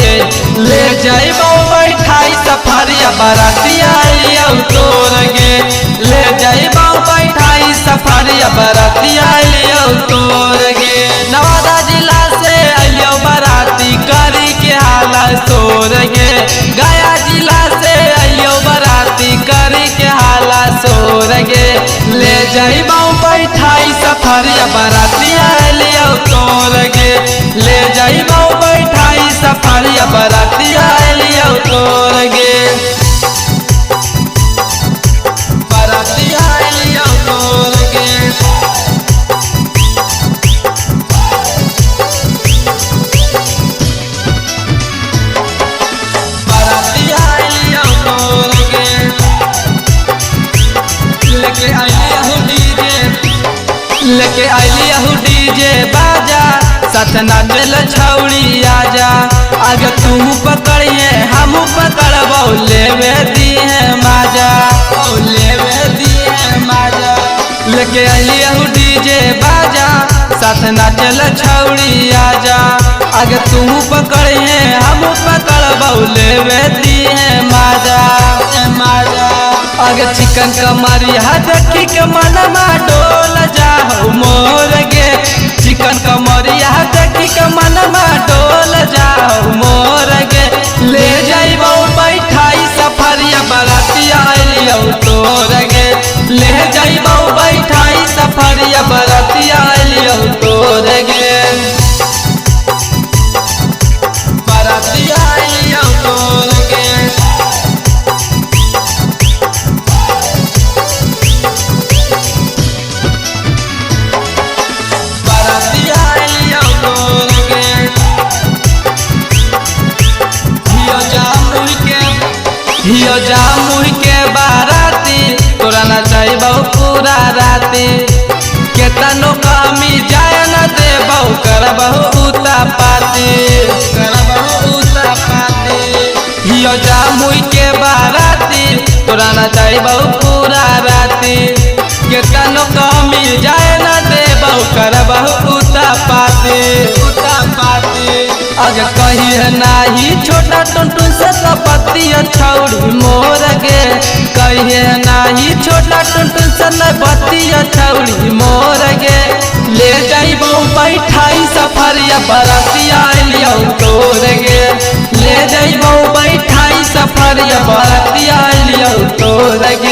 गे। ले जाइबो बैठाई सफरिया बरातिया अइलियो तोर गे। ले जाइबो बैठाई सफरिया बरातिया अइलियो तोर गे। नवादा जिला से अइलियो बराती करी के हाला सोर गे। गया जिला से अइलियो बराती करी के हाला सोर गे। ले जाइबो बैठाई सफरिया बरातिया अइलियो तोर गे। ले जाइबो बैठाई सफरिया बरातिया अइलियो तोर गे। बरातिया अइलियो तोर गे। बरातिया अइलियो तोर गे। लेके अइलियो डीजे, लेके अइलियो डीजे बाजा, साथ नाचल छौड़ी आजा। आगे तू पकड़िए हम पकड़बौ लेवे दिए माजा, लेवे दिए माजा। लेके अइलियो डीजे बाजा, साथ नाचल छौड़ी आजा। आगे तू पकड़िए हम पकड़बौ लेवे दिए माजा, माजा। आगे चिकन कमरिया देखी के मनमा डोल जाहु मोर गे। चिकन कमरिया देखी के मनमा डोल जाहु मोर गे। ले जाइबो बैठाई सफरिया बरातिया अइलियो तोर गे। ले जाइबो बैठाई सफरिया बरातिया अइलियो तोर गे। बरातिया अइलियो तोर गे। बरातिया अइलियो तोर गे। हियो जामुई के बाराती, तोरा नचैबौ पूरा राती। केतनो कमी जाय न देबौ करबहु उता पाती, करबहु उता पाती। हियो जामुई के बाराती, तोरा नचैबौ पूरा राती। केतनो कमी जाय न देबौ करबहु उता पाती, उता पाती। अगर कही है नाही छोटा टुनटुन से बतिया छौड़ी मोर गे। कही है नाही छोटा टुनटुन से बतिया छौड़ी मोर गे। ले जाइबो बैठाई सफरिया बरातिया अइलियो तोर गे। ले जाइबो बैठाई सफरिया बरातिया अइलियो तोर गे।